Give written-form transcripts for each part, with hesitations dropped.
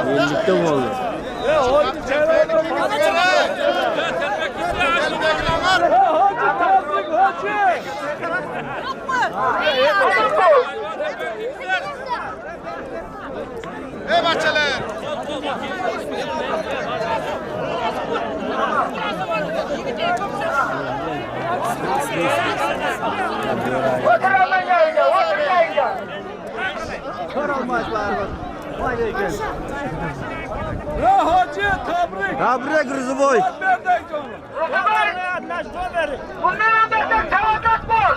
Birlikte mi oldu? Ey bahçeler! Hacı tebrik. Tebrik Rızıboy. Bundan önceden tevakkut bol.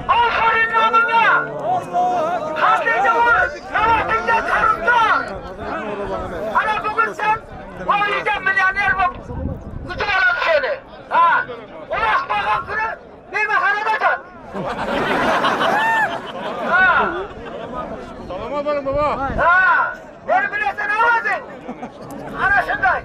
Aferin namına. Hatice var. Hatice karımda. Ana bugün sen o yüzden milyoner bu. Gücü alan seni. Ha. Ulaşmağın günü meyhanede can. Ha. Tamam oğlum baba. Ha. Ver bilesen avazın. Ana şunday.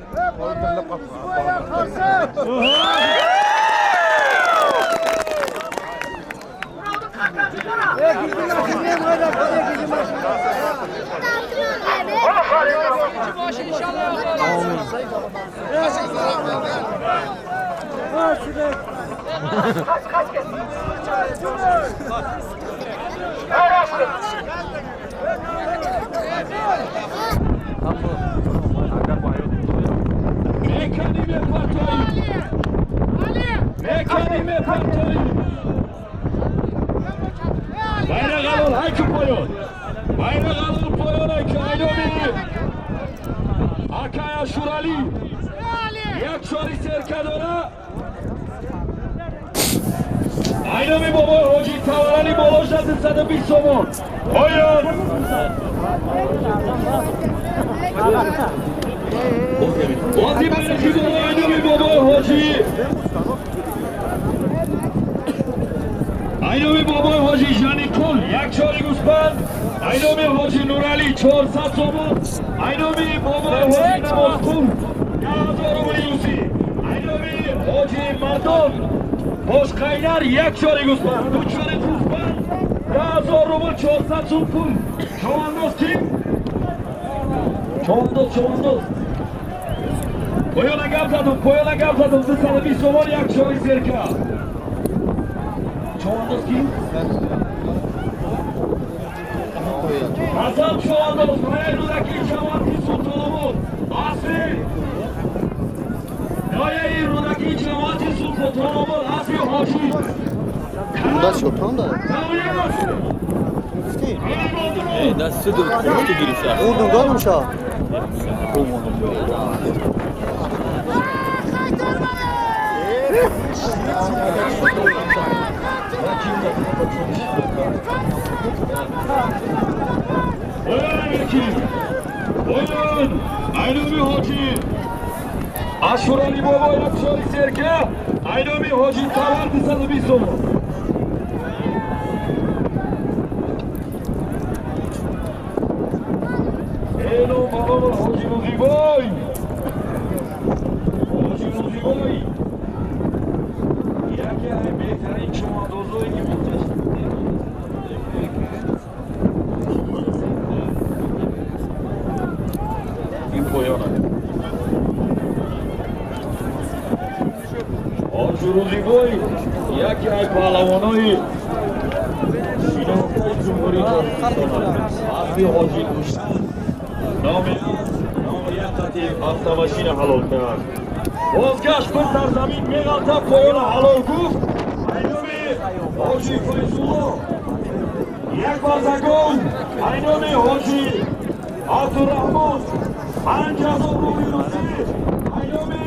Kaç kaç. Mekanime partoyu. Bayrak alın hayki poyon. Bayrak alın poyon hayki aynomi. Akaya Şurali. Yakşori Serkadora. Aynomi baba hoci tavarali bolojda 120 somon. Poyon. Bozi bayrağı baba aynomi baba hoci. Aynomi baba hoci Janikul yakşori Guspan. Aynomi hoci Nurali 400 somon. Aynomi baba hoci Namazkul 1000 rubli Yusi. Aynomi hoci Mardon Boşkaynar yakşori Guspan. Duçori Guspan 1000 rubl 400 som pul. Çovandoz kim? Çovandoz çovandoz. Poyona gap zadım, poyona gap zadım. 220 somon yakşori Zerka. Çovandoz kim? Hasan Çovandoz, Rudaki Çavati Sultanobod. Asri. Noyai Rudaki Çavati Sultanobod. Asri Hoşi. Bunda sultan da. Vurdum kalmış ha. Buyurun, Aynomi Hoci, Aşurali Baba Yakşori Serka, Aynomi Hoci Tavar 220 somon. Eno Baba Hoci Ruziboy, Hoci Ruziboy, яке аз беҳтарин чувандозое ки ин поёна. Ҳоҷи Рӯзибой яке аз паҳлавонои шинохтаи Ҷумҳурии Тоҷикистон аст. Асби ҳоҷи номи номи як қати автомашина ҳалол кард. Бозгашт бір сарзамин меғалта поёна ҳалол гуфт. Айноми ҳоҷи Файзулло як барзагон. Айноми ҳоҷи Абдурраҳмон 5000 рубли русӣ. Айноми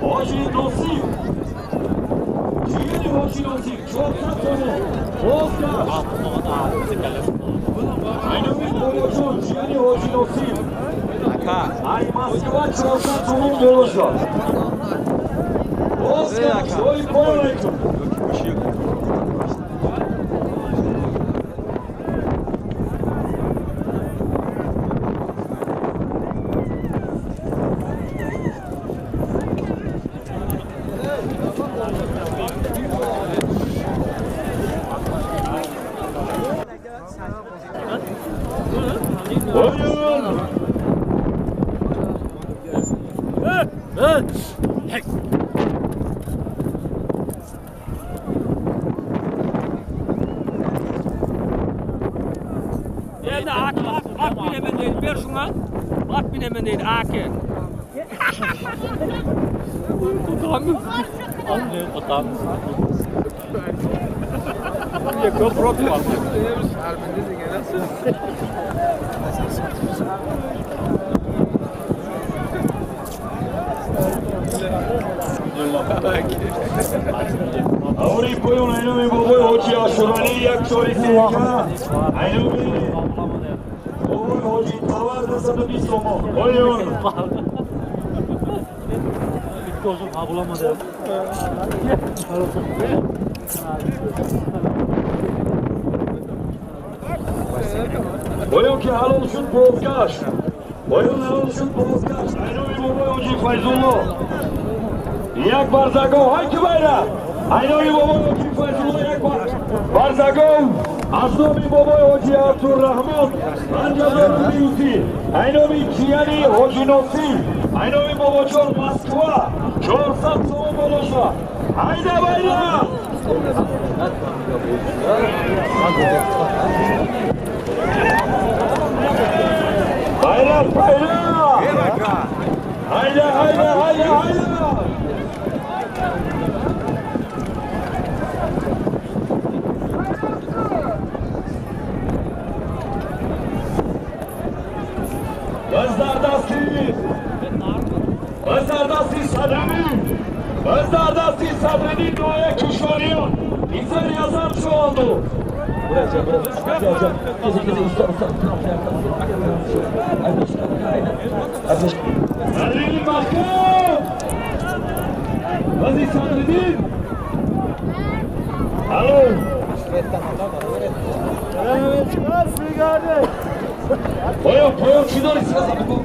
ҳоҷи Носиб ҷияни ҳоҷи Носиб 400 сомон. Бозгашт айноми Боёҷон ҷияни ҳоҷи Носиб ай Москва 400 сомон боло шуд. Бозгашт ой поён. Поён! At binemen değil, ver şuna. At binemen değil, AK. Аври поён айноми бобои ҳоҷи Ашуралӣ як чори серка. Айноми бобои ҳоҷи Тавар 220 сомон. Поён. Поён ки ҳалол шуд бозгашт. Поён ҳалол шуд бозгашт. Айноми бобои ҳоҷи Файзулло. Як барзагов ҳай ки байра. Айноми бобои ҳоҷи Файзулло як барзагов аз номи бобои ҳоҷи Абдурраҳмон 5000 рубли русӣ. Айноми кияни ҳоҷи Носир. Айноми бобоҷон Москва 400 сомон боло шуд. Ҳайда байра. Байра байра. Hayda hayda hayda hayda. Баздардасти Садриддин, Баздардасти Садриддин ноя Кишориён, Писар язар шуанду. Садриддин маҳкам! Бази Садриддин! Алло! Поён, поён, чӣ дорӣ сраза бигӯ?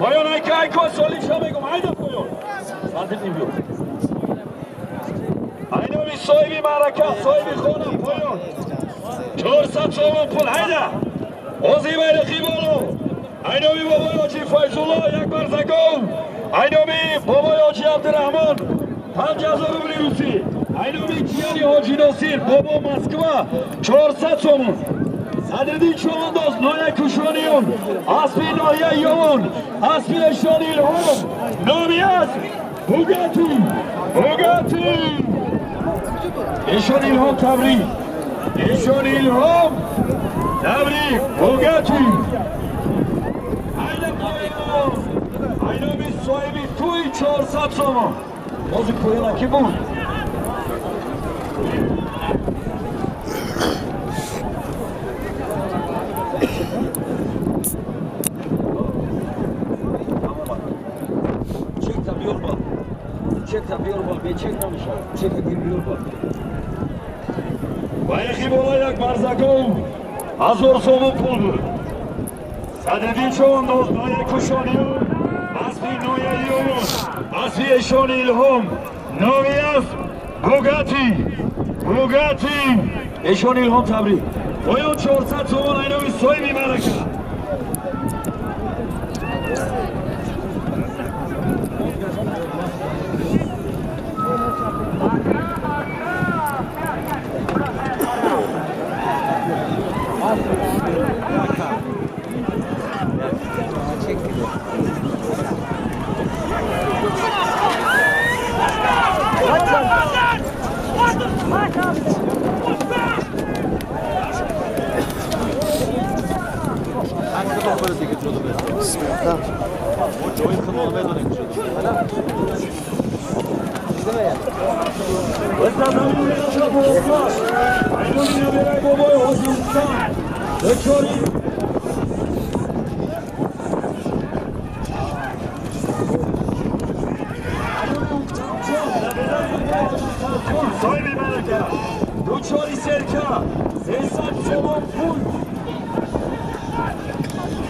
Поён айка айко солиша мегум, айда поён. Садриддин биё. Айноми соҳиби маърака, соҳиби хона, поён. 400 сомон пул, айда. Ози байрақи боло. Айноми бобои ҳоҷи Файзулло як барзагов. Айноми бобои ҳоҷи Абдураҳмон 5000 рубли русӣ. Айноми кияни ҳоҷи Носир, бобо Москва 400 сомон. Садриддин Човандоз, ноя Кушониён, аспи ноҳияи Ёвон, аспи эшони Илҳом, номи асп Бугати, Бугати. Эшони Илҳом табрик, эшони Илҳом табрик, Бугати. Айда поён, айноми соҳиби тӯи 400 сомон. Бози поёна ки буд? Байрақи боло як барзагов 1000 сомон пул буд. Садриддин Човандоз, ноя Кушониён, аспи нояи Ёвон, аспи эшони Илҳом, номи асп Бугати, Бугати. Эшони Илҳом табрик. Поён 400 сомон айноми соҳиби маърака. Дучори серка, 300 сомон пул.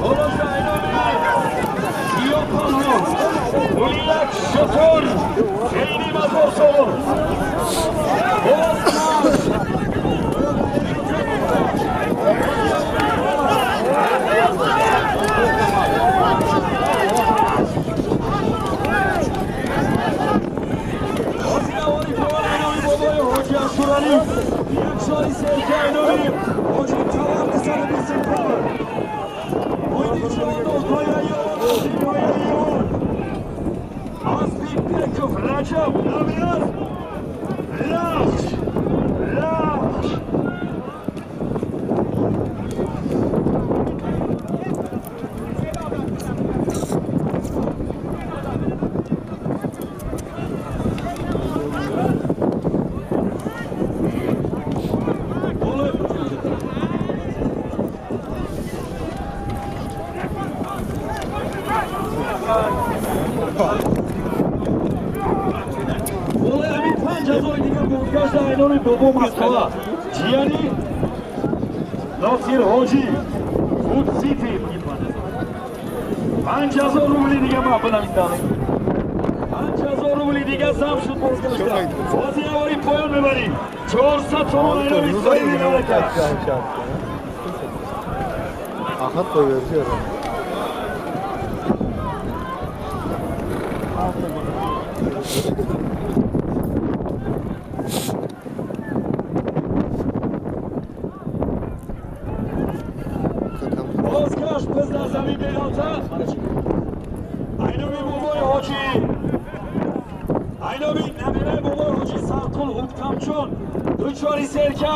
Болоша айноми Киёпанҳо, пули як шутур, хеле 1000 сомон. Айноми Бобо Москва, ҷияни Носир Ҳоҷӣ, Фуд Сити. 5000 рубли дига ман бинависам. 5000 рубли дига зам шуд бозгашта. Бози аввали поён мебарем. 400 сомон айноми соҳиби мамлакат. Ахат koyuyoruz. Бозгашт biz дар замин беғалта. Айноми бобои ҳоҷӣ, айноми набираи бобои ҳоҷӣ Сарқул Ҳуктамчон, дучори серка,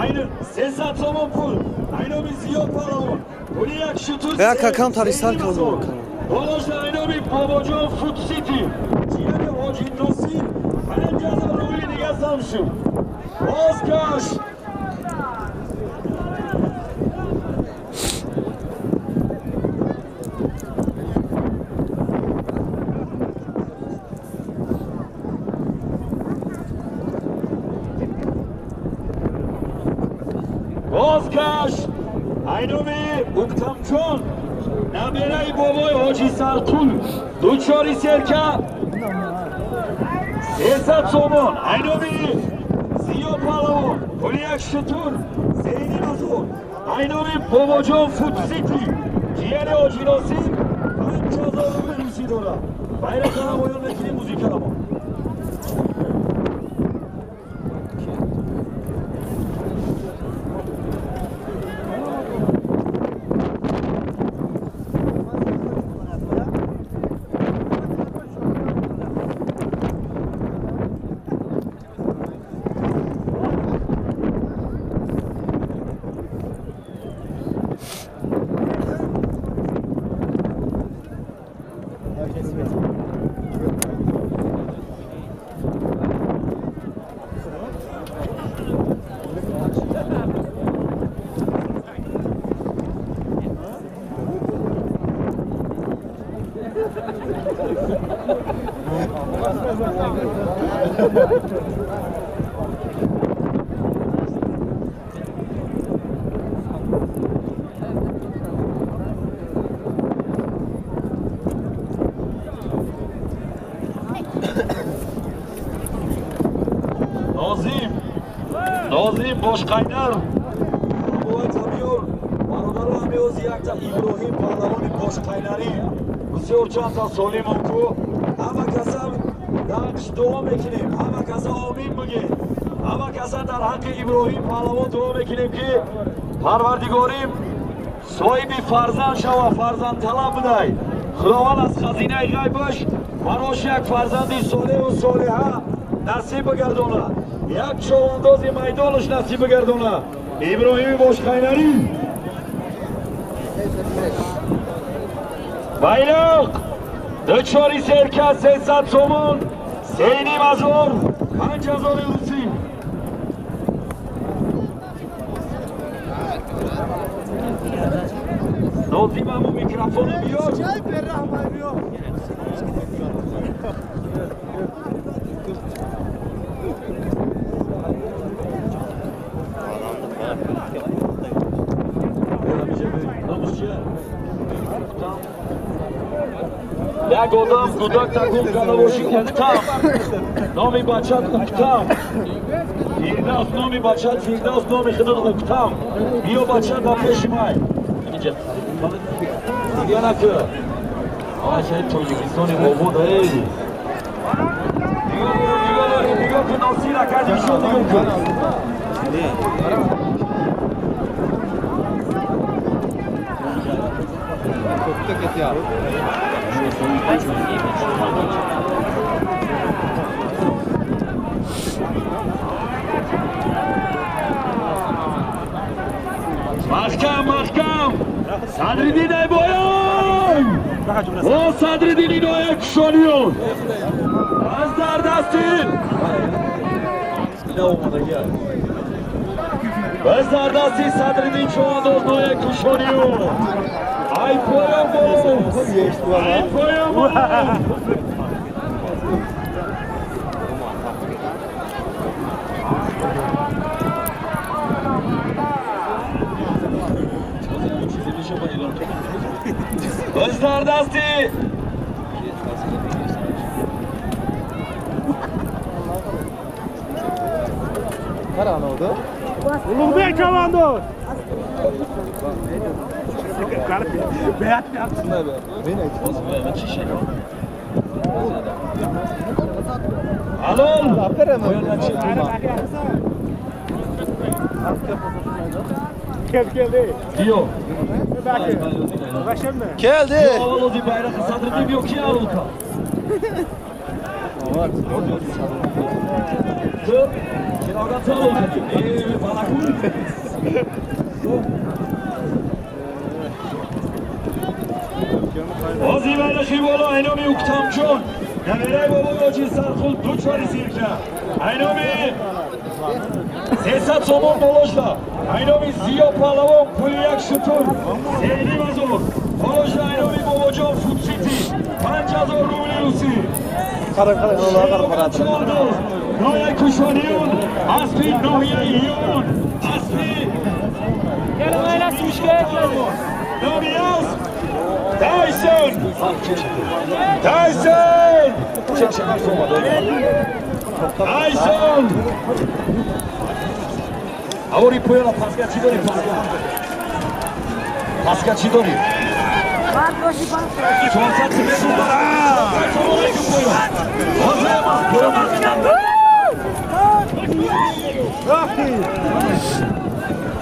айно 300 сомон пул. Айноми Зиёд Паҳлавон, пули як шутур. Я камтари сар калон. Болошда айноми Бобоҷон Фуд Сити, ҷияни ҳоҷӣ Носир, 5000 рубли дига зам шуд. Бозгашт. Бозгашт айноми Уктамчон, набираи бобои ҳоҷӣ Сарқул, дучори серка, 300 сомон. Айноми Зиё Паҳлавон, пули як шутур, 3,5 ҳазор. Айноми Бобоҷон Фуд Сити, ҷияни ҳоҷӣ Носир, 5000 рубли русӣ дорад. Байрақа намоён мекунем, музикарамо. Нозим Бошқайнар, бобои табиёр, бародару ҳамиёзи якта Иброҳим паҳлавони Бошқайнарӣ, бисёр чандта солимон ку ҳама каса нақш дуо мекунем, ҳама каса омин бигем, ҳама каса дар ҳаққи Иброҳим паҳлавон дуо мекунем, ки Парвардигорим соҳиби фарзанд шава, фарзандталаб будай. Худованд аз хазинаи ғайбаш барош як фарзанди солеҳу солиҳа насиб бигардонад, як човандози майдонаш насиб бигардонад. Иброҳими Бошқайнарӣ. Байроқ дучори серка, 300 сомон, 3,5 ҳазор, 5000 русӣ. Нозим, ҳамун микрофоно биёр. Як одам гудак такун карда бошӣ, Уктам номи бачат, Уктам Фирдавс номи бачат, Фирдавс номи худат, Уктам. Биё, бачат, ба пеши май. Дига накӯ, ачаи Тоҷикистони обод. Эй, нигоҳ дорем, нигоҳ кун, Носир акади шуд, нигоҳ кун. Маҳкам, маҳкам! Садриддин Айбоён! О, Садриддин Иноя Кушониён! Аз дар дасти! Biz дар дасти Садриддин Чувандоз Ноя Кушониён! Ай поён бо! Ай поён бо! Biz дар дасти Улуғбек чавандоз. Алол. Биё. Келди. Аввалози байрақи Садриддин биё, ки алолка? Ози байрақи боло айноми Уктамҷон, набираи бобои Ҳоҷи Сархул, ду чори сирка. Айноми 300 сомон боложда. Айноми Зиё Паҳлавон, пули як шутур, 3,5 ҳазор. Боложда айноми Бобоҷон Фудсити, 5000 рубли русӣ. Чордоз, ноҳияи Кушониюн, аспи ноҳияи Ҳиён, аспи номи асп Тайсон! Тайсон! Тайсон! Авори поёна пасга чӣ дорӣ, пасга? Пасга чӣ дорӣ? 400 метр. Поён. Ҳозир поён.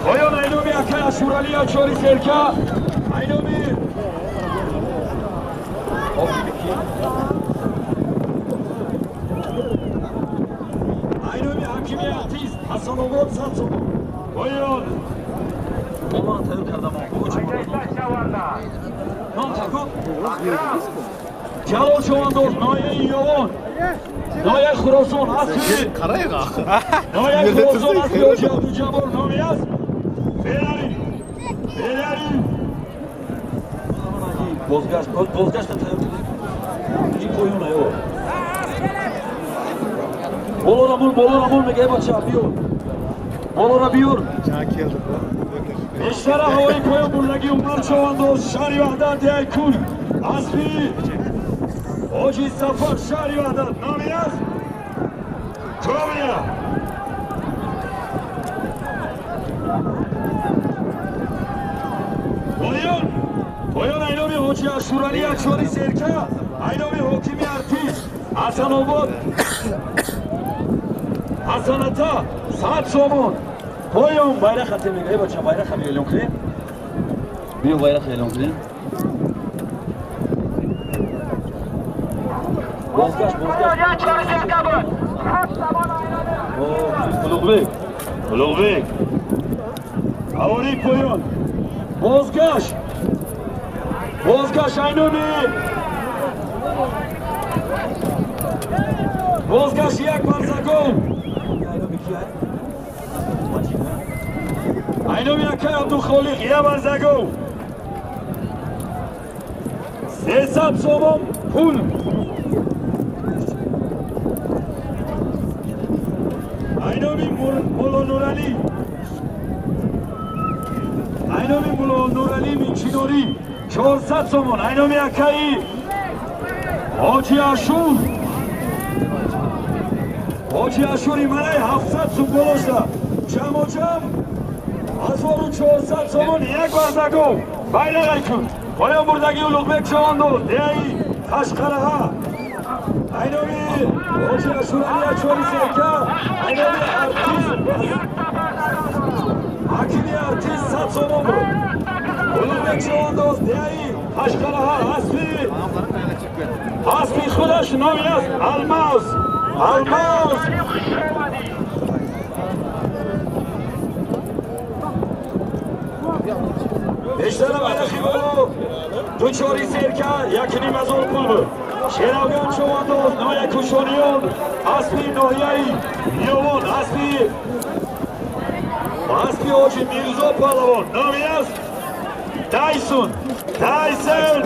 Поён айноми акай Ашурали, Ачори серка. Айноми айноми ҳакими артист Ҳасанобод, 100 сомон. Поён. Болоро тайёр кардам. Ном таку? Ҷалол Човандоз, ноҳияи Ёвон. Ноҳияи Хуросон, аспи ноҳияи Хуросон, аспи Ҳоҷи Абдуҷаббор, номи асп Феррари. Феррари. Бозгашт, бозгашта тайёр кардем. Ин поёна ё. Болора мур, болора мур мега, бача, биёр. Болора биёр. Бештара ҳавои поён бурдаги Умар Човандоз, шаҳри Ваҳдат, деҳаи Кул. Аспи Ҳоҷи Сафар, шаҳри Ваҳдат, номи асп Комия. Поён. Поён айноми Ҳоҷи Ашурали, Акшори серка, айноми ҳокими артист Ҳасанобод Ҳасаната, 100 сомон. Поён байрақа мега, эй бача, байрақа эълон кунем. Биё, байрақа эълон кунем. Бозгашт, бозгашт. Улуғбек, Улуғбек. Авори поён. Бозгашт. Бозгашт айноми. Бозгашт як барзагон. Айноми ки? Айноми акай Абдухолиқ, як барзагон. 300 сомон пул. Айноми Мулло Нуралӣ. Айноми Мулло Нуралӣ Минчинорӣ, 400 сомон. Айноми акаи Ҳоҷи Ашур. Ҳоҷи Ашури Марай, 700 сум болошта. Ҷамъо ҷамъ 1400 сомон, як барзагон. Байрақай кун. Поён бурдаги Улуғбек Чавандоз, деҳаи Қашқараҳа. Айноми Ҳоҷи Ашурали, Ачори серка, айноми артист ҳакими артист, 100 сомон буд. Улуғбек Чавандоз, деҳаи Қашқараҳа, аспи худаш номи аст Алмаз. Алмаз. Бештара байрақи боло дучори серка, 1,5 ҳазор пул буд. Шеравган Човандоз, ноҳияи Кушониён, аспи ноҳияи Ниёвон, аспи Ҳоҷи Мирзо Паҳлавон, номи асп Тайсон. Тайсон.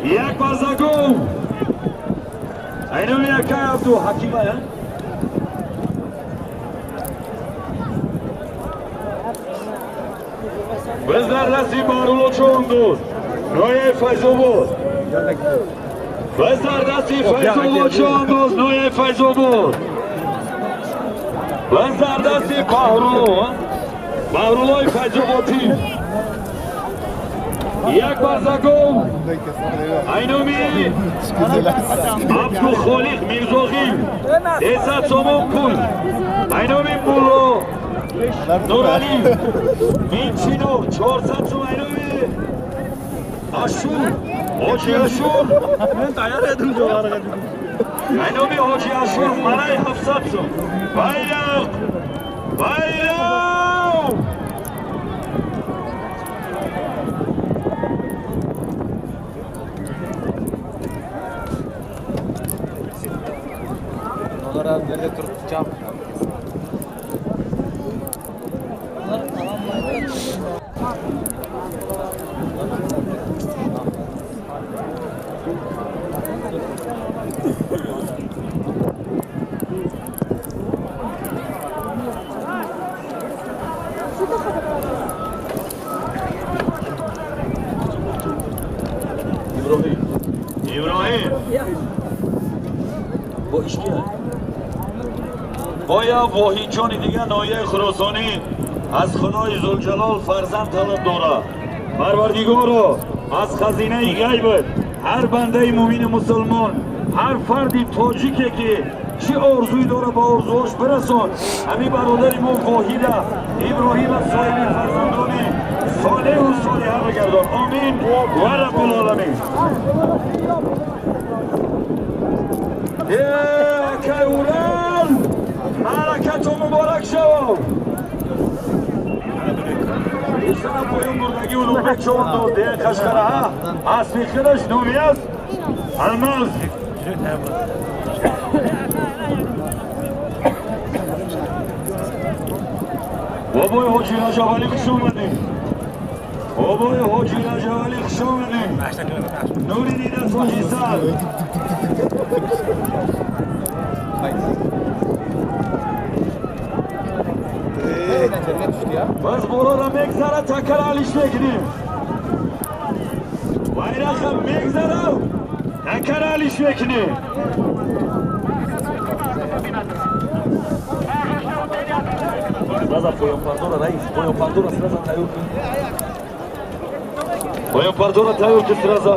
Як барзагов. Айноми акай Абду Ҳакима. Biz дар дасти Баҳрулло Човандоз, ноҳияи Файзобод. Biz дар дасти Файзобод Човандоз, ноҳияи Файзобод. Biz дар дасти Баҳрулло, Баҳруллои Файзободӣ. Як барзагов. Айноми Абдухолиқ Мирзоғил, 300 сомон пул. Айноми Мулло Нурали Минчинов, 400 сом. Айноми Ашур, Ҳоҷи Ашур. Айноми Ҳоҷи Ашур Малай 700 сом. Байроқ! Байроқ! Nerede tutacağım? İbrahim. İbrahim. Bu işki. Боя воҳидҷони дигар ноҳияи Хуросонӣ аз Худои Зулҷалол фарзанд талаб дорад. Парвардигоро, аз хазинаи ғайбат ҳар бандаи мӯмини мусулмон, ҳар фарди тоҷике ки чӣ орзуе дорад ба орзуҳош бирасон. Ҳамин бародари мо воҳида Иброҳима соҳиби фарзандони солеҳу солиҳа бигардон. Омин ва раббулоламин. Акай Урал, маъракатон муборак шавад. Исана поён бурдагӣ Улуғбек Човандоз дея Қашқараҳа аспи худаш номи аст Алмаз. Бобои Ҳоҷи Раҷабалӣ, хуш омадем. Бобои Ҳоҷи Раҷабалӣ, хуш омадем. Нури дида тоҷи сар. Biz болора мегзара, такара алиш мекунем. Байрақам мегзара, такара алиш мекунем. Сразу поёнпардора, раис, поёнпардора сразу тайёр кун. Поёнпардора тайёр кун сразу.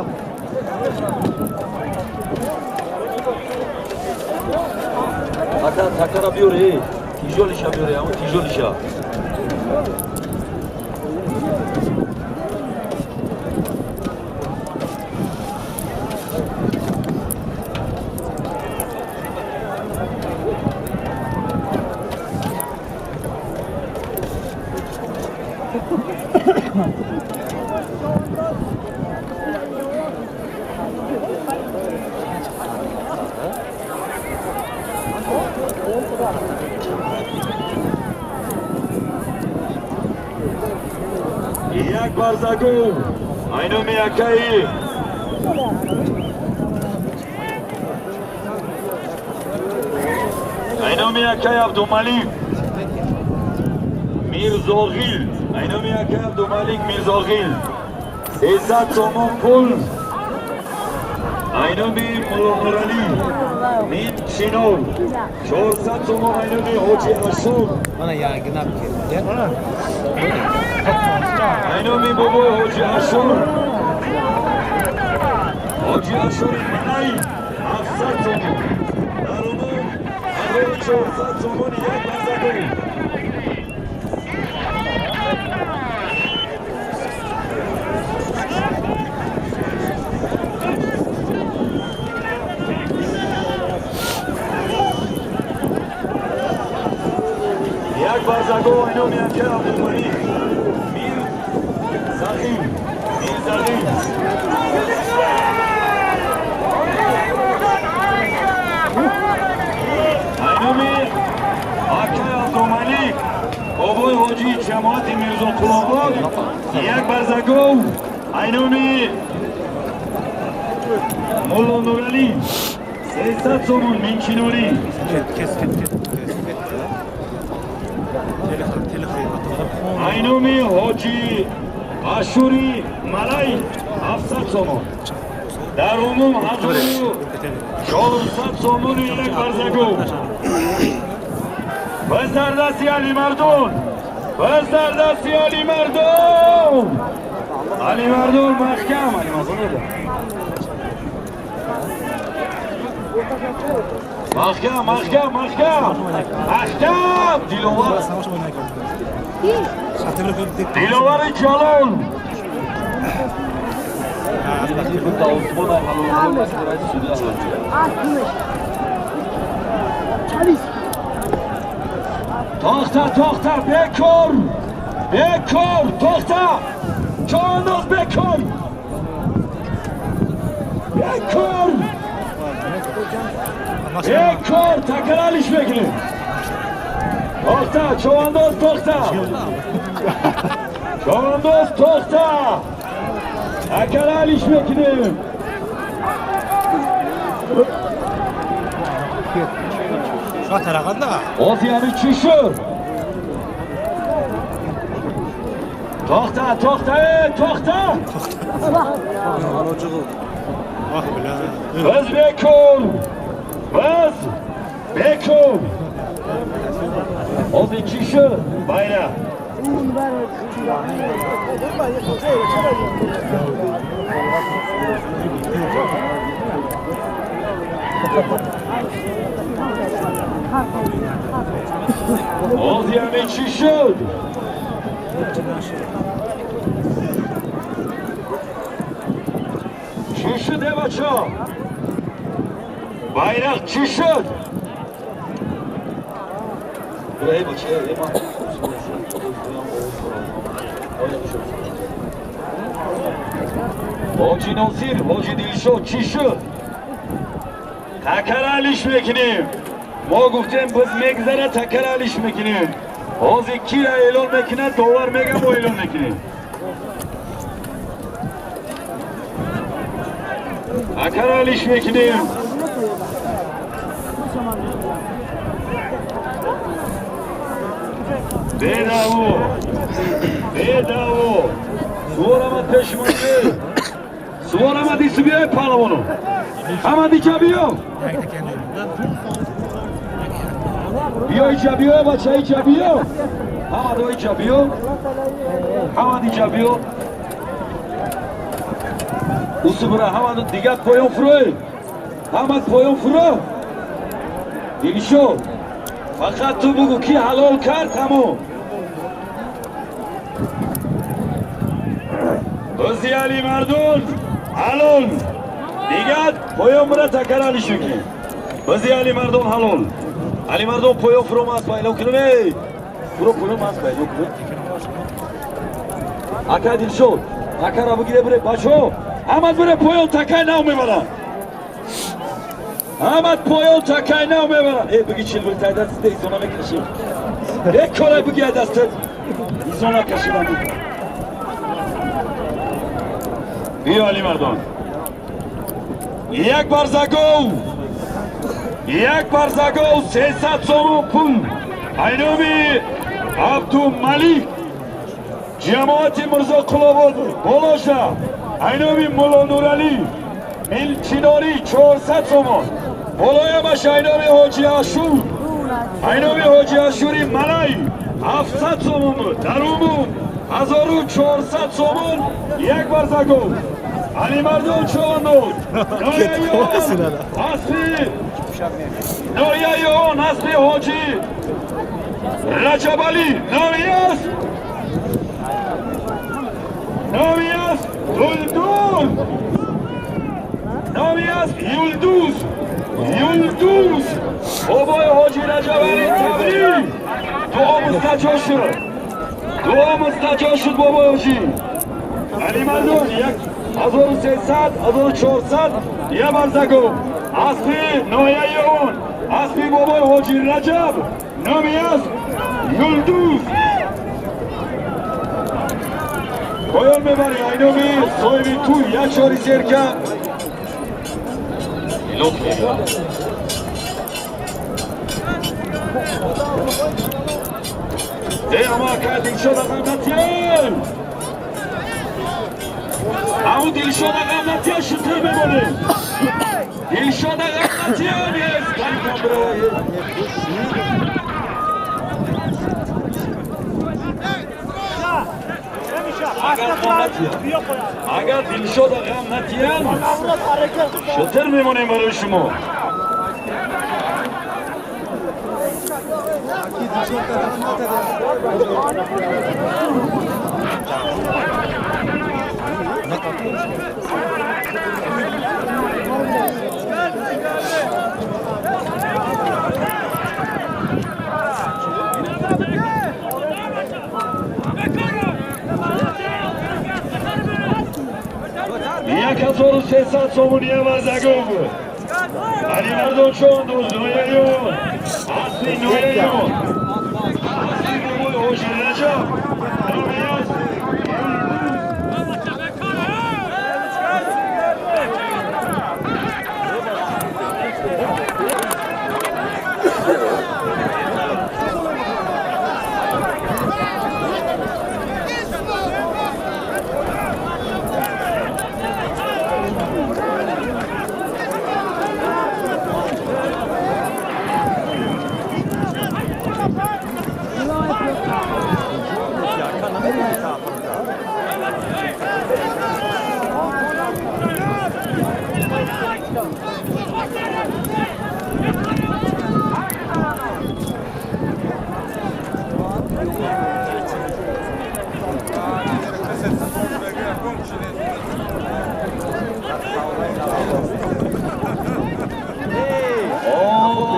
Ата такара биёре, тижолиша биёре, ҳамон тижолиша. Як барзагов, айноми акаи айноми акаи Абдумалик Мирзоғил, айноми акаи Абдумалик Мирзоғил, 300 сомон пул. Айноми Мулло Нуралӣ Минчинов, 400 сомон. Айноми Ҳоҷи Ашур. Айноми бобои Ҳоҷи Ашур, Ҳоҷи Ашури Малай 700 сомон. Дар умум 1400 сомони як барзагов. Як барзагов, айноми акаи Абдумалик Мирзағим, Мирзағим. Айноми акаи Абдумалик, бобои ҳоҷии ҷамоати Мирзоқулобод, як барзагов. Айноми Мулло Нуралӣ 300 сомон Минчинорӣ. Айноми Ҳоҷи Ашури Малай 700 сомон. Дар умум 1400 сомони як барзагов. Biz дар дасти Алимардон. Biz дар дасти Алимардон. Алимардон маҳкам. Алимардон eda. Маҳкам, маҳкам, маҳкам. Маҳкам. Диловар. Диловари Ҷалол. Toxta, toxta, бекор! Бекор, toxta! Чондоз бекор! Бекор! Бекор, такралиш мекунем. Toxta, човандоз toxta! Човандоз toxta! Такралиш мекунем. Оз яъни чӣ шуд? Toxta, toxta, toxta! Biz бекор! Biz бекор! Ози чӣ шуд? Байра! Оз яъни чӣ шуд? Чӣ шуд, э бачо? Байрақ чӣ шуд? Ҳоҷи Носир, Ҳоҷи Дилшод чӣ шуд? Такаралиш мекунем. Мо гуфтем биз мегзара, такаралиш мекунем. Ҳозир кира эълон мекунад, довар мега, мо эълон мекунем. Такаралиш мекунем. Бедаво, бедаво. Сувор омад пешмонде. Сувор омад исубиёи паҳлавоно. Ҳама диҷа биё. Биё иҷа биё, бача иҷа биё. Ҳама до иҷа биё. Ҳама диҷа биё. Усубра ҳама дигар поён фурӯй. Ҳама поён фурӯ. Дилшод, фақат ту бугӯ ки ҳалол кард, тамом. Бизи Алимардон ҳалол. Дигар поён бура такаралиш мекунем. Бизи Алимардон ҳалол. Алимардон поён фурӯ мас байлон кунем. Эй! Фурӯ поён мас байлон кунем. Ака Дилшод, такара бигире буре бачо. Ҳамат буре поён такай нав мебаранд. Ҳамат поён такай нав мебаранд. Эй, биги чил бури тай дастите изона мекашим. Як кора биги ай дастат. Изона кашидам. Биё Алимардон. Як барзагов. Як барзагов 300 сомон пул. Айноми Абдумалик ҷамоати Мирзоқулобод болоша. Айноми Мулло Нуралӣ Милчинорӣ 400 сомон. Болоямаш айноми Ҳоҷи Ашур. Айноми Ҳоҷи Ашури Малай 700 сомон буд. Дар умум 1400 сомон як барзагов. Алимардон човандоз. Аспи ноҳияи он аспи Ҳоҷи Раҷабалӣ номи аст. Номи аст Дулдул. Номи аст Юлдуз. Юлдуз. Бобои Ҳоҷи Раҷабалӣ табрик. Дуо мустаҷоб шуд. Дуо мустаҷоб шуд бобои ҳоҷӣ. Алимардон 1300, 1400 як барзагов. Аспи ноҳияи он аспи бобои Ҳоҷи Раҷаб номи аст Юлдуз. Поён мебарем айноми соҳиби тӯй як чори серка. Илок мегӯяд. Эй, ама акай Дилшод ағам натиям! Аму Дилшод ағам натиям, шутур мемонем! Дилшод ағам натиям, ес! Қарикам бировай! Агар Дилшод ағам натиям, шутур мемонем барои шумо. Як 1300 сомонӣ варзагов. Алимардон Чондоз, нояён, асли нояён. Асли бобои Ҳоҷи Раҷаб. Номиёз.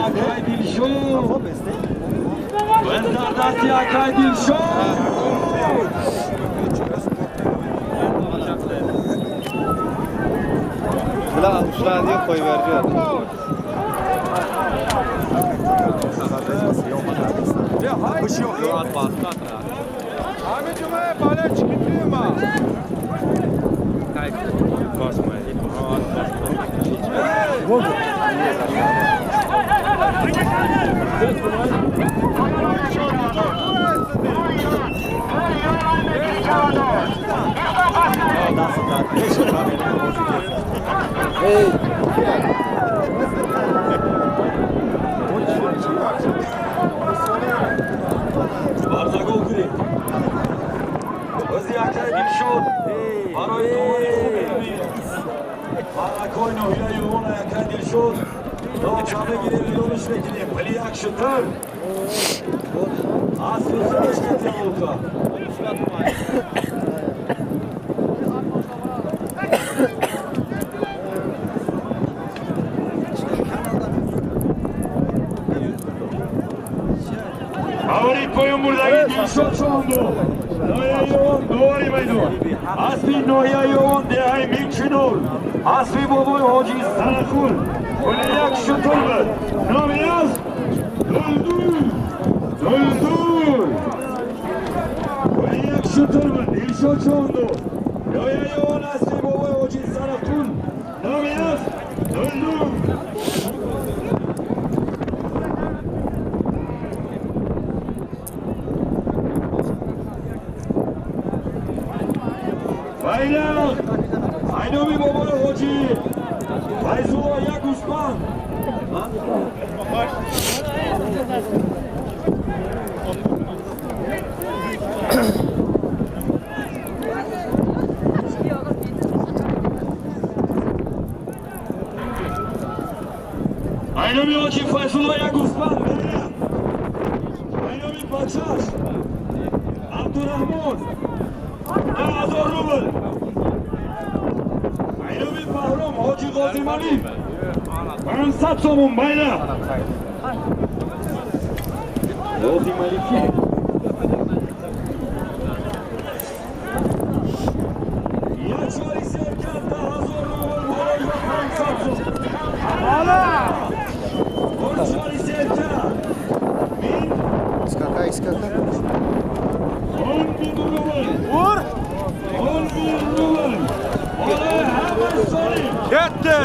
Акай Дилшод! Бендардасти Акай Дилшод! Бля, ушла diye koyuverdi. Барзагов кунед. Бози Акай Дилшод барои томани хуби баракои ноҳияи Ювон Акай Дилшод то мегирем, лилониш мекунем. Вали як шутур асли худаш катиалука. Авари поён бурдаги Дилшод Чондо. Ноҳияи Ювон довари майдон. Асли ноҳияи Ювон деҳаи Минчинор. Асли бобои Ҳоҷи Сарахул. Вали як шутур буд. Номи аст Дулдул. Дулдул. Вали як шутур буд. Дилшод Чондо. Ноҳияи Ювон асли бобои Ҳоҷи Сарахул. Номи аст Дулдул. Байрақ! Айноми бобои Ҳоҷи Файзулло як гӯсфанд. Айноми Ҳоҷи Файзулло як гӯсфанд. Айноми бачаш Абдураҳмон 10,000 рубл. Айноми Баҳром Ҳоҷи Ғозималӣ 500 сомон байрақ. Ғозималӣ ки? Як чори серкат 10,000 рубл болои 500 сомон. Чори серкат. Скакай, скакай. 10,000 рубл. 10,000 рубл. Ketdi.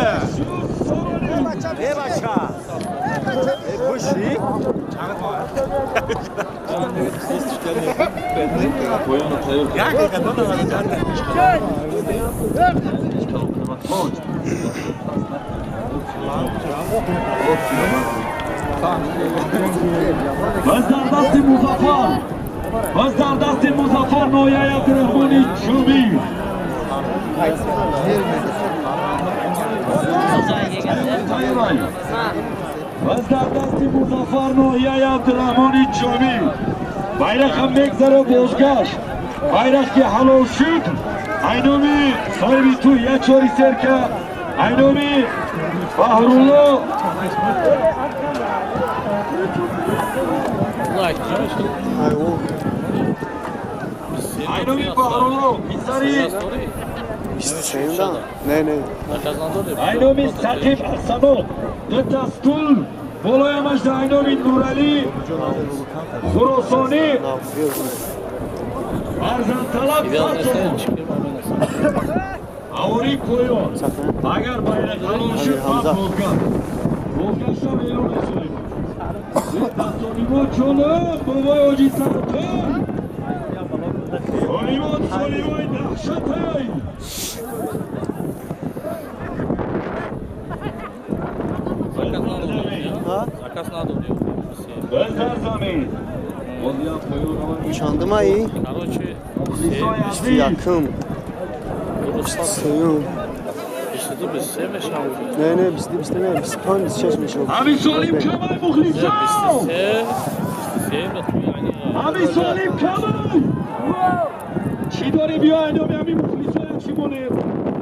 باز در دست مظفر، باز در دست مظفر نویای عبدالرحمن جومی. باز در دست مظفر نویای عبدالرحمن جومی. بیرق هم میگذره بازگشت. بیرق که حلال شد. اینومی صاحبی تو یک چاری سرکه. اینومی بهرالله. اینومی بهرالله پسری نه اینومی ثقیب حسنو دو تا ستول بالای مجد اینومی نورعلی خراسانی ارزان طلب آوری پایان. اگر بیرق حلال شد بعد بازگشت بازگشتم اعلام می‌کنیم. سلیمان چلو بابای حاجی سرطان سلیمان سلیمان دهشت. Чандум ай? Бисту якум. Бисту сеюм. Не, не, 22, не, 25, 26 мешавад. Ҳамин солим камай мухлисон! Ҳамин солим камай! Чӣ дорем биё айноми ҳамин мухлисо як чӣ монем?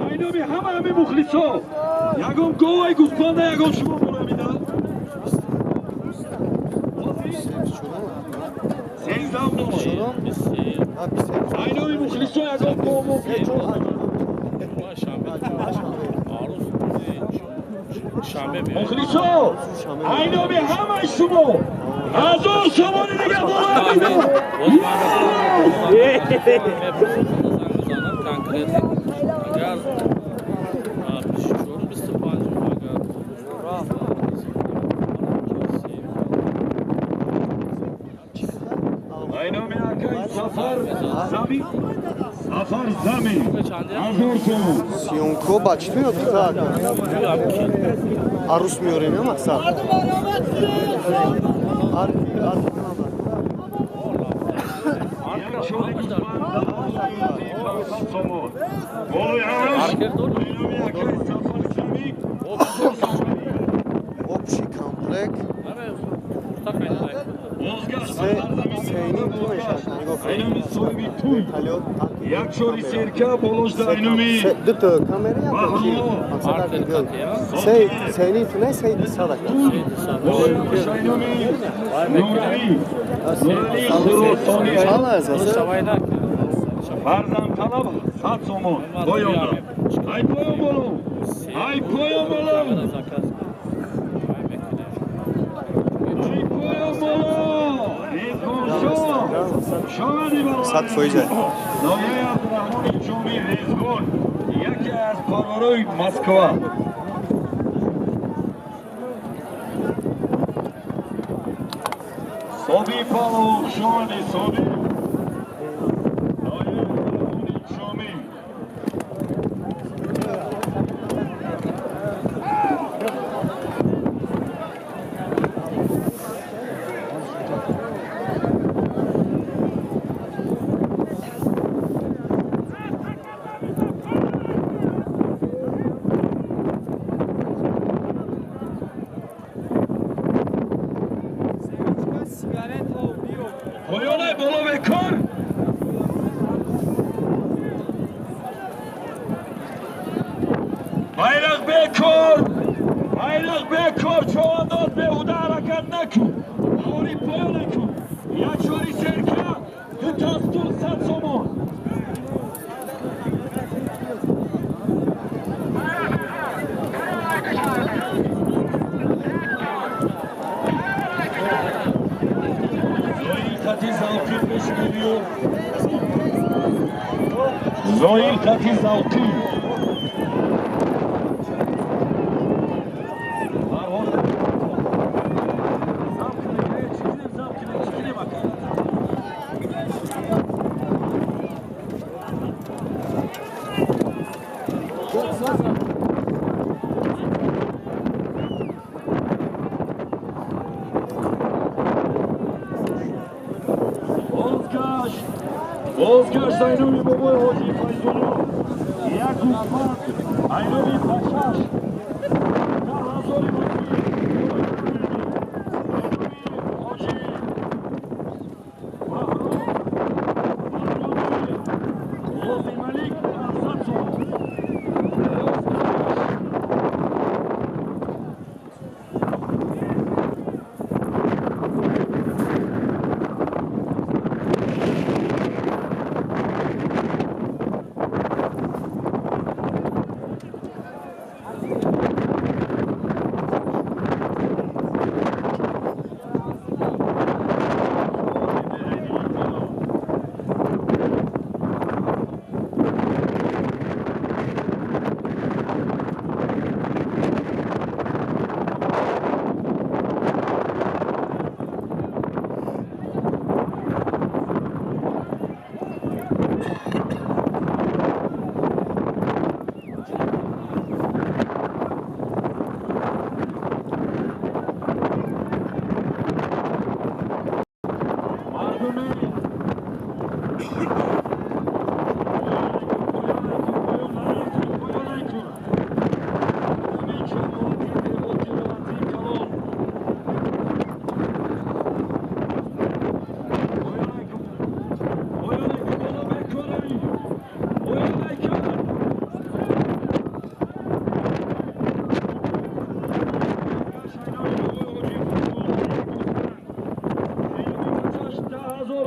Айноми ҳама ҳамин мухлисо. Ягон говай гӯспанда ягон шумо монамида. Сездаҳум номер. Айноми мухлисо ягон гов мухлисо айноми ҳамаи шумо 1000 сомони дига боло мидам. айноми акай Сафар Зами, Сафар Зами 1000 сомон. Съёмко ба чӣ меёд так? Арус меёрем я мақсад? Общий комплект. Як чори серка болош да айноми дуто камера як сени тунай сей садак фарзанд талаб 100 сомон поёнда. Ай поён боло, ай поён боло, ай поён боло. 100%. ноҳияи Абдурраҳмони Ҷомӣ Резгон, яке аз парварои Москва. Соби Павлов шомади соби. Ноҳияи Абдурраҳмони Ҷомӣ. Поёнай боло бекор. Байрақ бекор. Байрақ бекор. Човандоз беҳуда ҳаракат накун. Авори поён накун. Як чори серка, ду та стул 100 сомон. Zoil Kati Zavqi. Бозгашт айноми бобои ҳоҷи Файзулло, як гӯсфанд айноми бачаш 10,000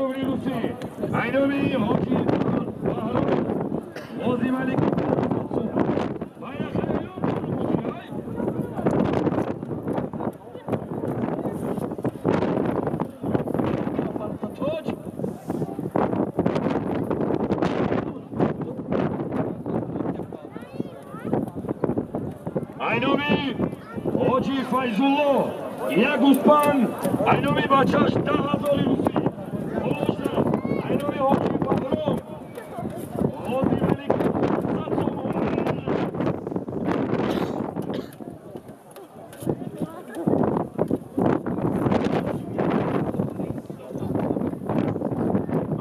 рубли, айноми ҳоҷи Баҳром, айноми Ғозималик 500 сомон. Айноми ҳоҷи Файзулло, як гӯсфанд айноми бачаш 10,000 русӣ. Болоша айноми ҳоҷи Баҳром, Ғозималик 100 сомон.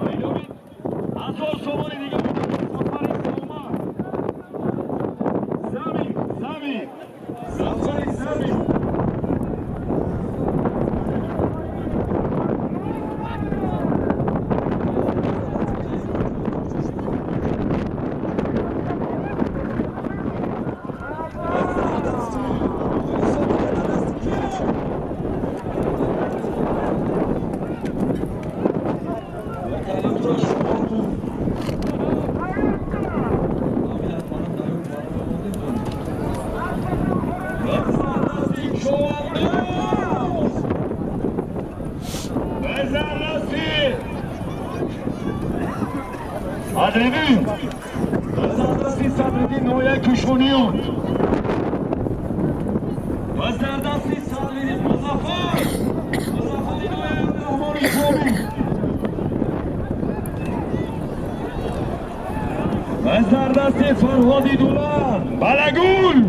Айноми 1000 сомони дига Сафари Сома. Зами, зами, Сафари зами. Садриддин, Садриддин, Садриддин, ноҳияи Кушониён. Ва зардасти Садриддин Музаффар, Музаффари ноҳияи Абдурраҳмони Ҷомӣ. Ва зардасти Фарҳоди Дулан, Балагул.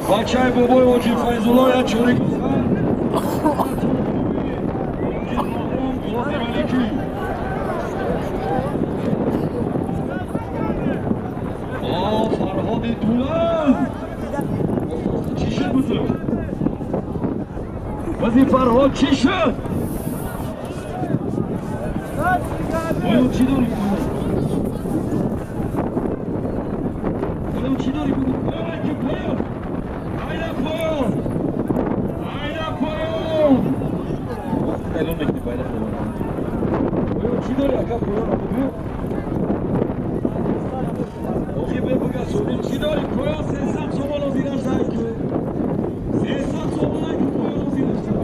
Бачаи бобои ҳоҷи Файзулло як чори гӯсфанд. Фарҳоди Дулан. Чӣ шуд бузург? Бази Фарҳод чӣ шуд? Оё чӣ дорӣ? Оё Чӣ дорӣ бугу? Поён ки поён. Айда поён. Айда поён. Эълон мекунӣ байда поён. Поён чӣ дорӣ ака поён бугу? Охи бе буга сомон чӣ дорӣ? Поён 300 сомон озираш дай ки. 300 сомон ай ки поён озираш дай.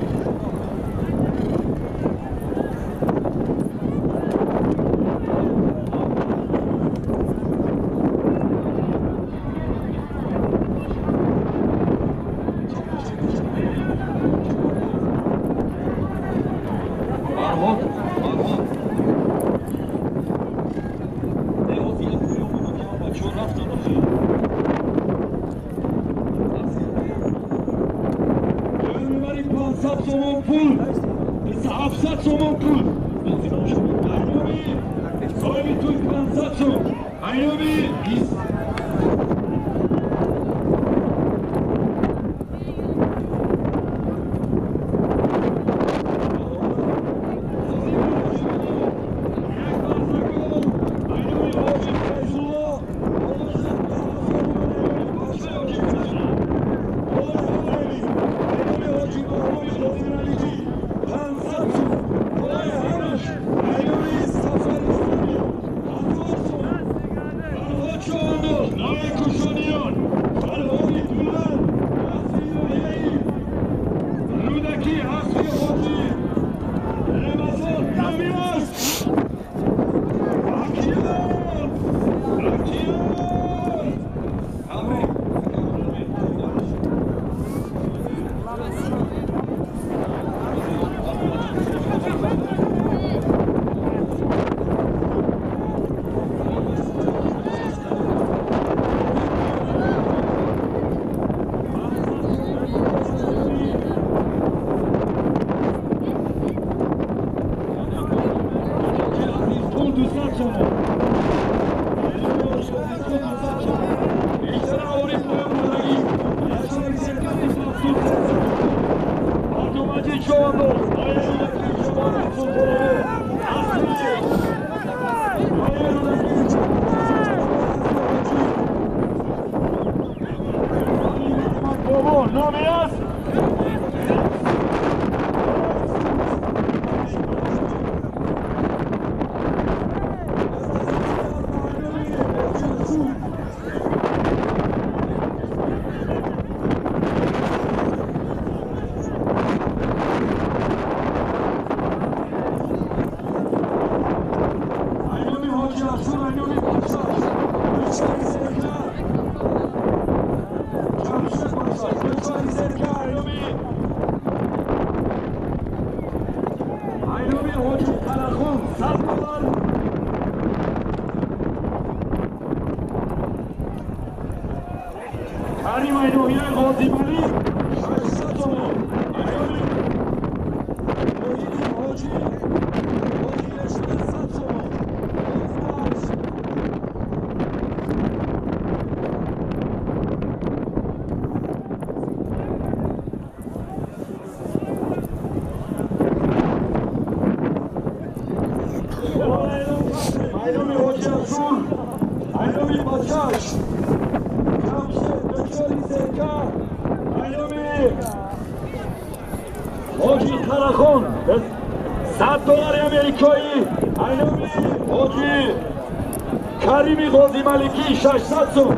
Малики 600 сум,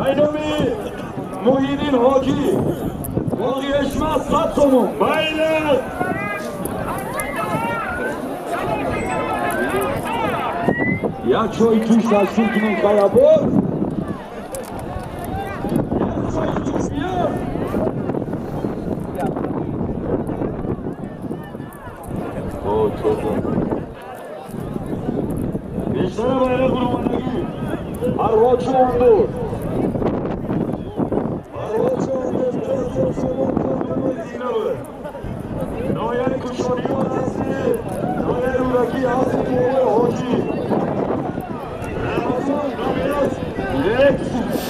айноми Муҳиддин Ҳоҷӣ боғи Ишма 100 сум. Майли як чой туш ташкил кунем хаябор, як чой туш биёр. Бештара байрақ омадагӣ. Арвочонду. Арвочонду Нояи Кушониён ҳасти, Нояи Рӯдакӣ ҳасти, Бобои Ҳоҷӣ. Рамазон Номиёс Лексус.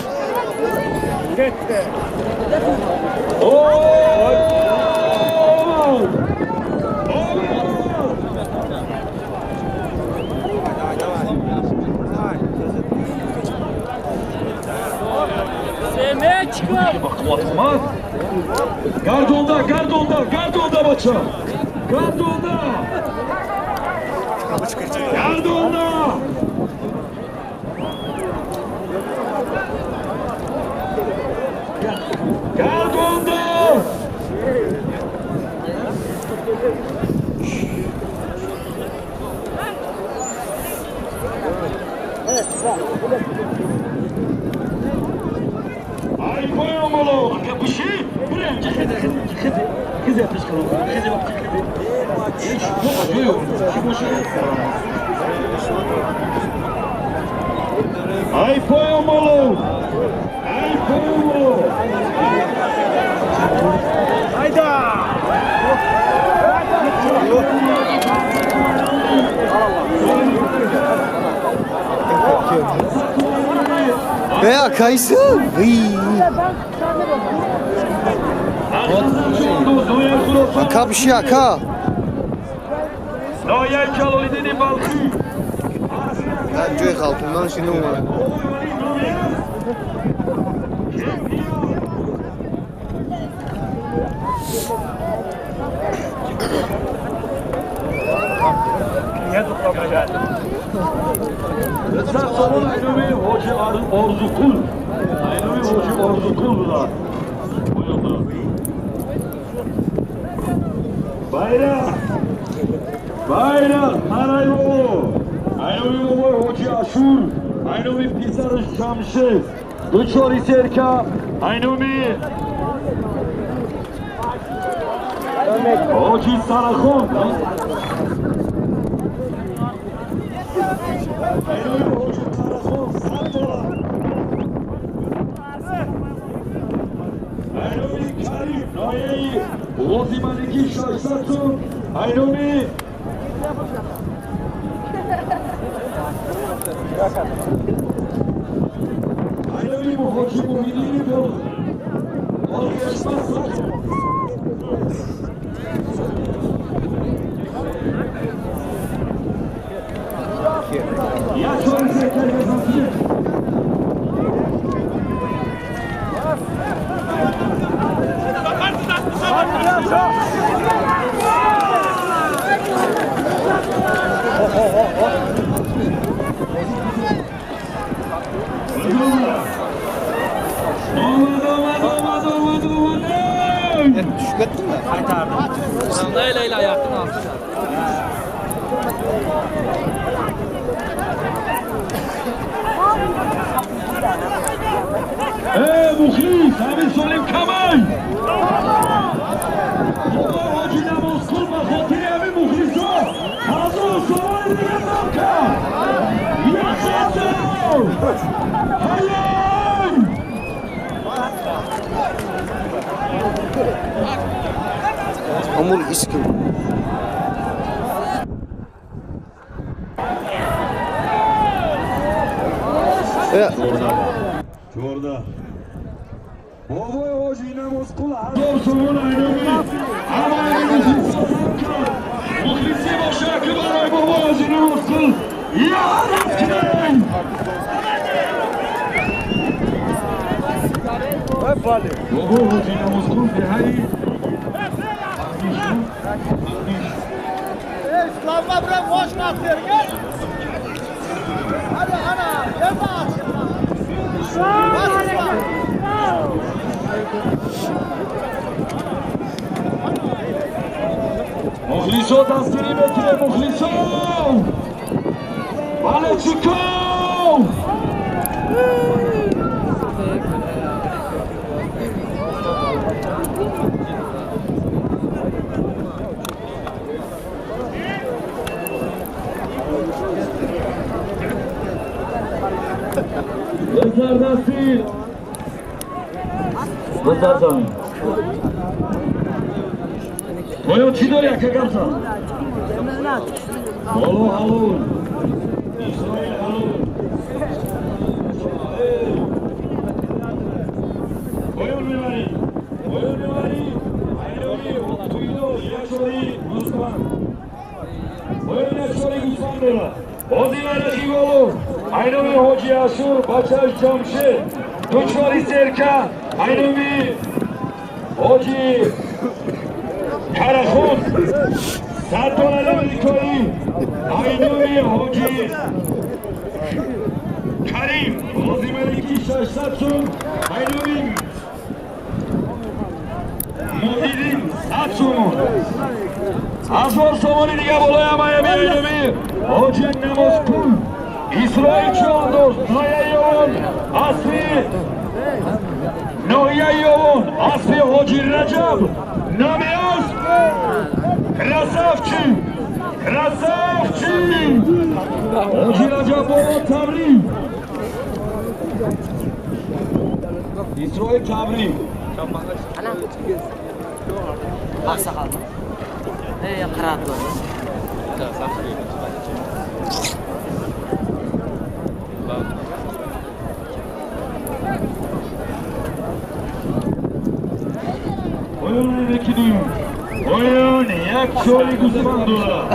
Гардонда, гардонда, гардонда, бача. Гардонда. Гардонда. Гардонда. Ай, поёмоло, капуши, брем, хизе, пешкало, хизе, Ай, поёмоло, ай, поёмоло. Айда! Veya kayısı. Aka bir şey aka. Ben joy kalkımdan şimdi umarım. Orzukul. Orzukul da. Bayrak. Bayrak. Arayvo. Aynovi Hoca Aşur. Aynovi Pizarış Şamşe. Duçori Serka. Aynovi Hoca Sarakhon. Aynovi Hoca Sarakhon. $100. Aynovi Karim. Noyeyi Rozi Maliki Şahsatun. Aynovi Aynovi Hoca Muhidini Bol. Düşük ettin mi? Leyla ayaktan aldı. Muhlis, Amir Salim Kamal. Hoca namaz kılma, hatiri Amir Muhlis'o. Hazır soğan diye. Yaşasın! Hayır! Amur iskim. Evet. Çorda. Bobay hoca namaz kıl. Hazır aynomi. Muhlisi başa kıbaray baba hoca namaz kıl. Ya Rabbim! Baba hoca namaz kıl. Hayır. Слава бре, можно gel. Hadi ana, gel bak. Muhliso dastgirӣ мекунем, мухлисо! Бале чӣ кор? Бизардасти бизарзамин. Оё чӣ дорӣ ака гапзан? Ҳало ҳало. Исроил ҳало. Поён мебарӣ. Поён мебарӣ. Айнови туино якчори гӯсфанд. Поён якчори гӯсфанд дорад. Бози вараши голу. Айнови Ҳоҷи Ашур бачааш Ҷамшед. Дучори серка айноми ҳоҷи Карахун 100 доллари амрикоӣ айноми ҳоҷи Карим Ғозималики 600 сум айноми Муҳиддин 100 сум 1000 сомони дига болои ҳамаи айноми ҳоҷи Намозқул Исроил Чондоз ноҳияи Ёвон асли ноҳияи Ёвон асли ҳоҷи Раҷаб номи асп Красавчик Красавчик ҳоҷи Раҷаб бобо табрик Исроил табрик Oqsoqolmi? Ey, qaradi. Oyun мекунем. Oyun як чори гӯсфанд дорад.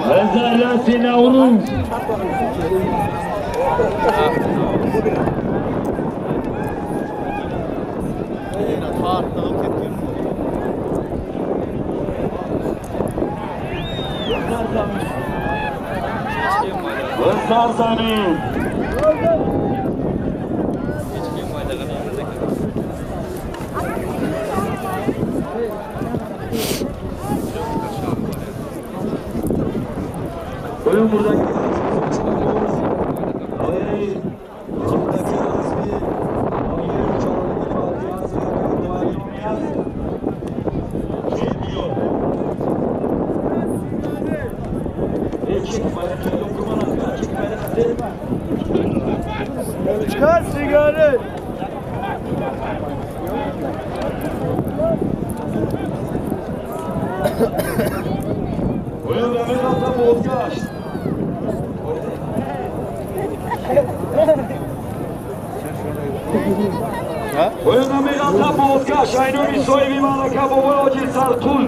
Вазарати Наврӯз Сарзамин Oyun buradaki Çıkar sigarı. Oyun Mehmet Bozgaş. Oyun Mehmet Bozgaş. Айноми соҳиби малака бобои ҳоҷи Сарқул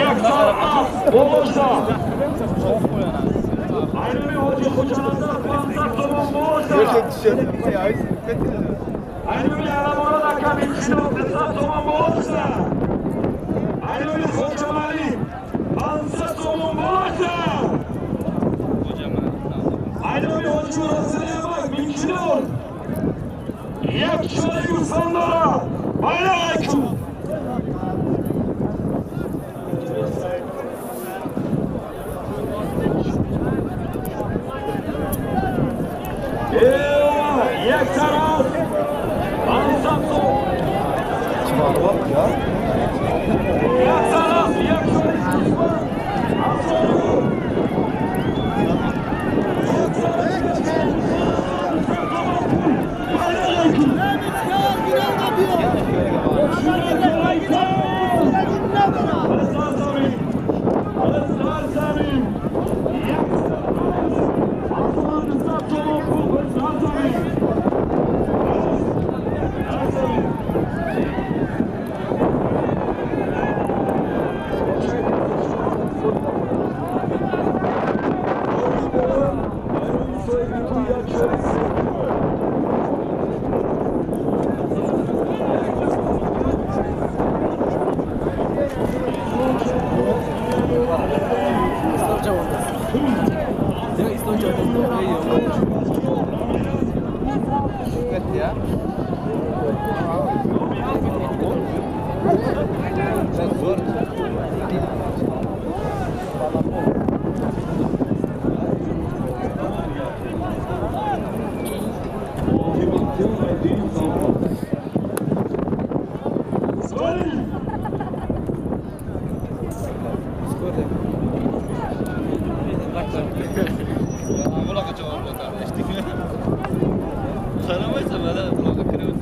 як сар асп болошта. Айноми ҳоҷи Хуҷаназар 500 сомон болошта. Айноми Аламород ака 1000 300 сомон болошта. Айноми Хоҷамалӣ 500 сомон болошта. Айноми ҳоҷи Муродсалимак 1000 як чори гӯсфанд дорад. Алайкум. Як сар 500 сом. Як сар як чори гӯсфанд. Qaramaysan, mana bunaqa kirib.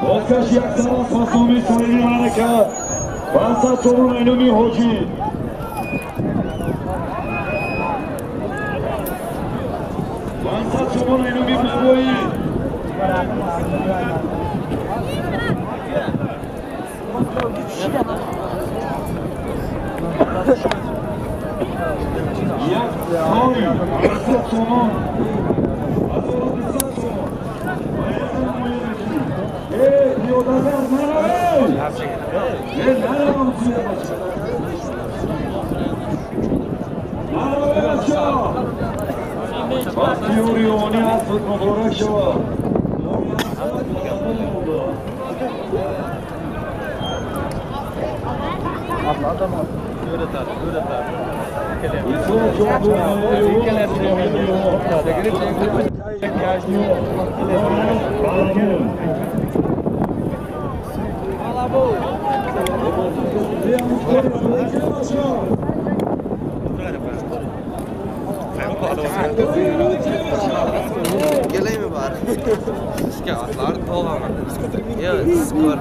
Бозгашт як сара фасоми соҳиби маърака 500 сомон айноми ҳоҷӣ. 500 сомон айноми бобоӣ. Як сой 500 сомон. 1200 сомон. Geleymi bari? Atlar to'g'ami? Yo'q, skor.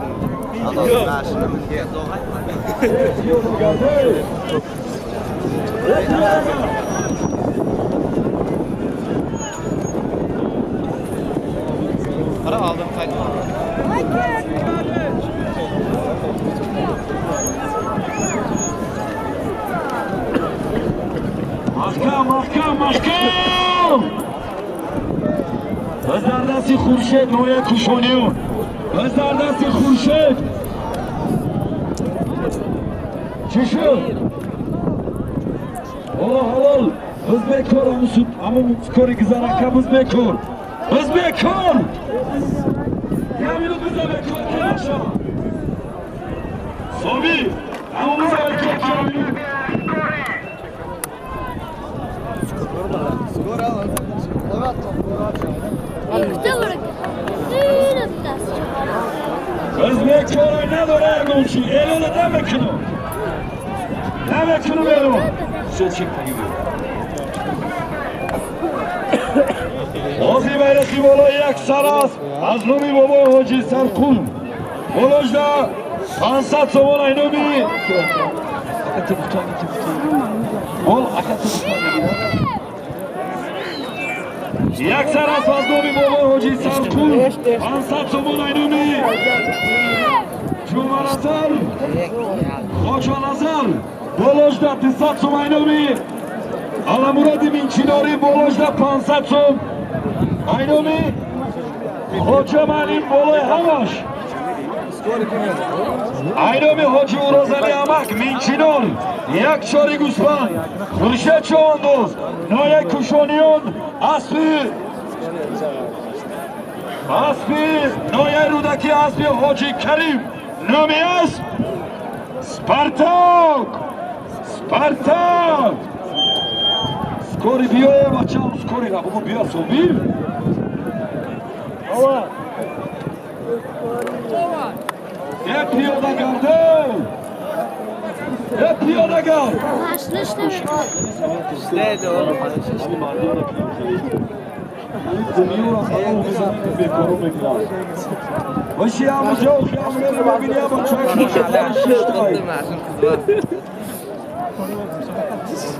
Qara aldım qaytma. Mahkam, mahkam, mahkam! Аз дар дасти Хуршед ноя Кушониён. Аз дар дасти Хуршед. Чӣ шуд? Ҳоло ҳалол. Biz bekor amı skori gizaraka biz bekor. Biz bekor. Yaminu bize bekor kelaşa. Sobi, amı bize bekor Kamil. Skor al. Biz bekor надора гончи. Элона намекунам. Намекунам элон. Ҳозир байрақи болои як сар аст аз номи бобои ҳоҷи Сарқул. Боложда 500 сомон ай номи як сар аст аз номи бобои ҳоҷи Сарқул 500 сомон ай номи Ҷуманазар Хоҷаназар. Боложда 200 сом ай номи Аламуради Минчинори. Боложда 500 сом ай номи Хоҷа Маълим болои ҳамаш. Ай номи Ҳоҷи Урозали Амак Минчинор. Як чори гӯсфанд. Хуршед Човандоз нояи Кушониён аспи нояи Рӯдакӣ аспи Ҳоҷи Карим. Номи асп Спартак. Спартак. Скори биё бачам, скори ра бугу биё Собир. Е пиёда гарде. Е пиёда гард.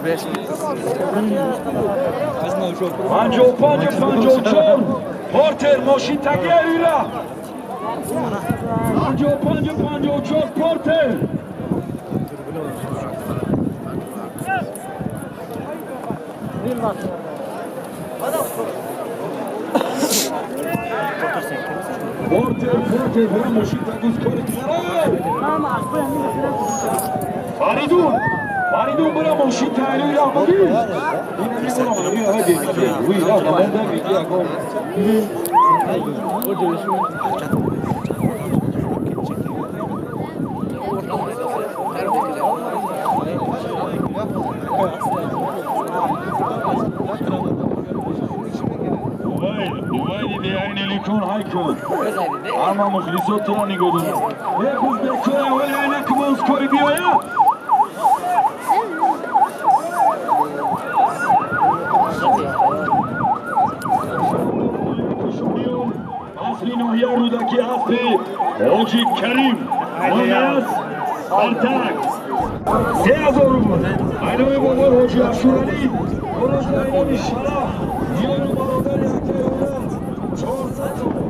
55 54 Портер мошин тагиюра 55 54 Портер. Портер Портер бира мошин тагуз кори Фаридун Фаридун бира мошин тагиюра буги. Айнеликон ҳайкон. Ҳама мухлисот туро нигоҳ доранд. Узбекҳои аввали айна ки боз кори биёяд. Асли ноҳия Рӯдакӣ аспи Ҳоҷи Карим номиас Спартак 3000 рубл. Айноми бобои Ҳоҷи Ашуралӣ болои айноми Шараф ёру бародари акаи Олам 400 сомон.